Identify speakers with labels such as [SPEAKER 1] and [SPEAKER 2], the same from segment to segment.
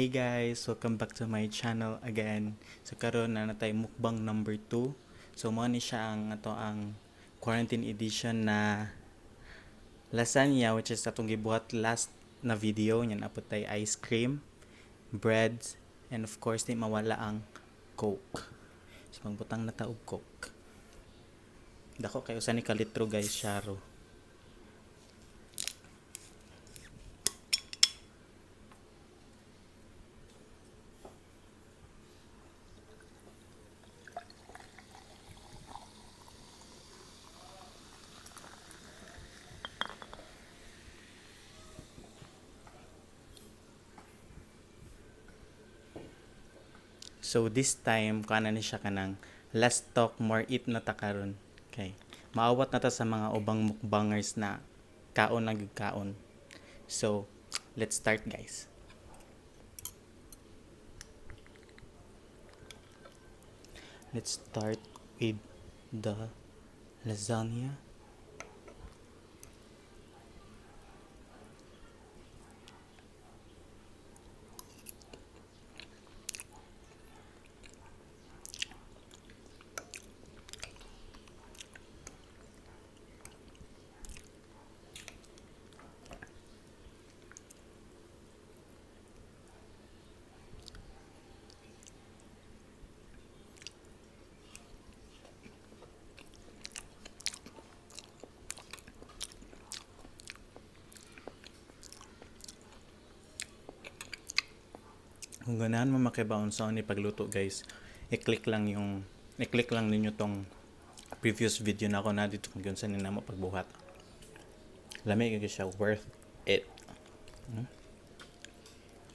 [SPEAKER 1] Hey guys, welcome back to my channel again. So karon na natay mukbang number 2. So mao ni siya ang ato ang quarantine edition na lasagna, which is atong gibuhat last na video nya. Naa pod tay ice cream, breads, and of course di mawala ang Coke. So magbutang na ta og Coke. Dako kay usa ni ka litro, guys, syaro. So this time kuan na ni siya, kanang less talk, more eat na ta karon. Okay. Maawat na ta sa mga ubang mukbangers na kaon na gyud kaon. So let's start, guys. Let's start with the lasagna. Kung ganahan mo makibaon sa ni pagluto, guys, i-click lang ninyo tong previous video na ako na dito kung unsa ni namo pagbuhat. Lami gyud siya, worth it.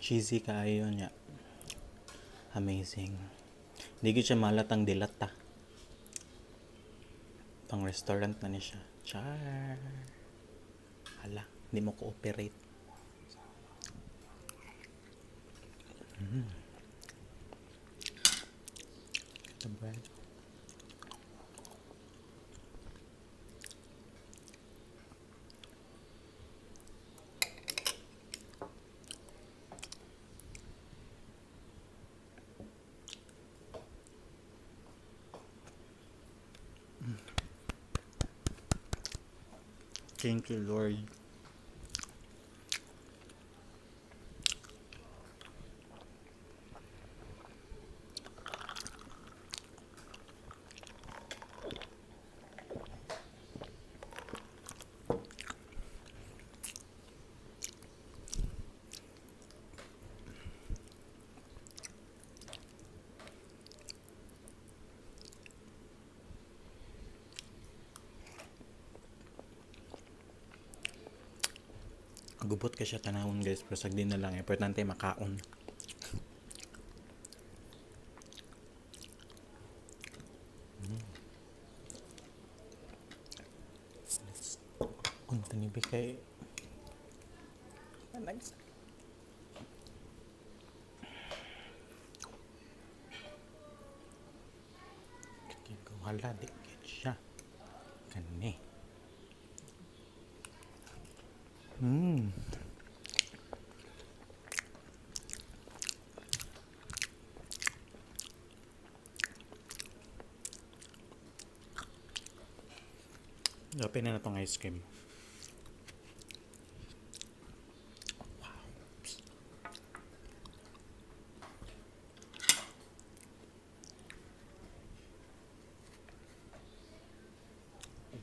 [SPEAKER 1] Cheesy kaayo niya. Amazing. Di gyud siya mahalatang dilata. Pang restaurant na ni siya. Char. Hala, di mo cooperate. The bread. Thank you, Lord. Gubot ka siya tanawon, guys, pero sagdi na lang, importante makaon. Let's unta ni kay Nice. Hala, dikit siya. Kani. Open na tong ice cream. Wow. Oops.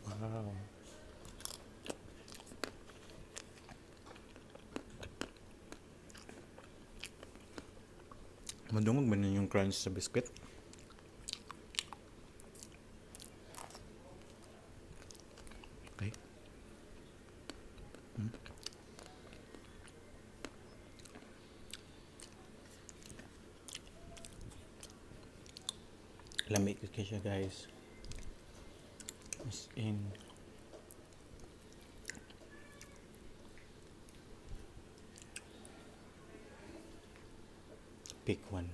[SPEAKER 1] Wow. Madungog ba yung crunch sa biscuit? Okay. Lami kay siya, guys. As in. Pick one.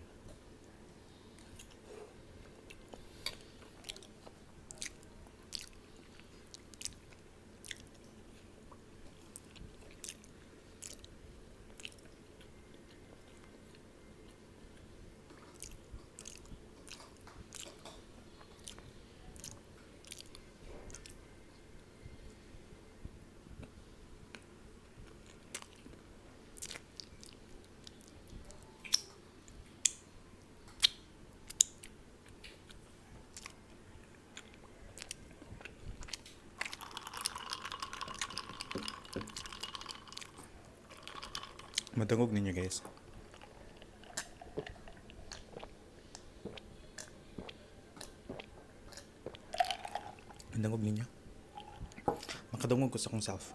[SPEAKER 1] Madungog ninyo, guys. Madungog ninyo. Makadungog ko sa akong self.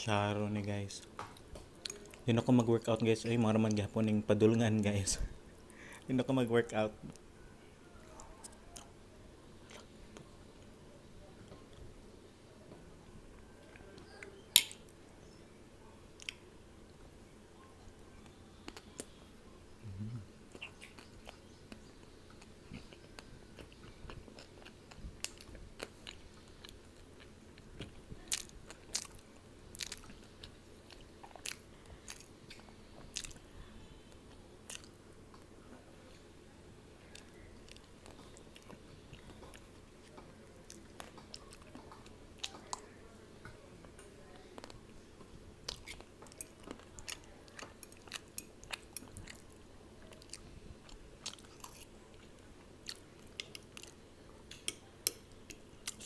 [SPEAKER 1] Sharo ni, guys. Di na ko mag-workout, guys. Ay, mga raman gihapon ning padulngan, guys. Di na ko mag-workout.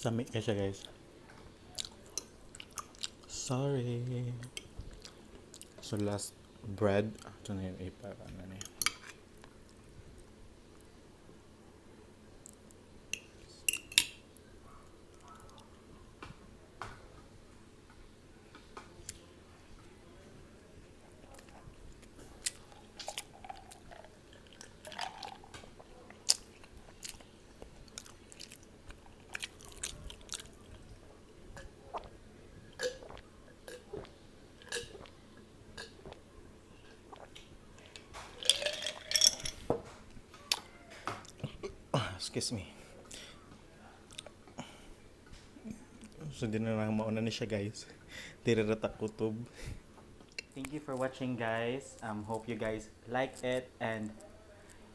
[SPEAKER 1] Sami ka siya, guys. Sorry. So last bread. Ito na yung ipa. Ano na yun. Ah, excuse me. So, di na lang mauna ni siya, guys. Diri ra ta kutob. Thank you for watching, guys. Hope you guys like it, and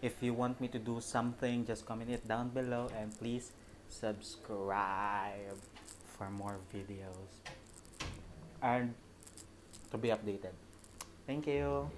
[SPEAKER 1] if you want me to do something, just comment it down below and please subscribe for more videos and to be updated. Thank you.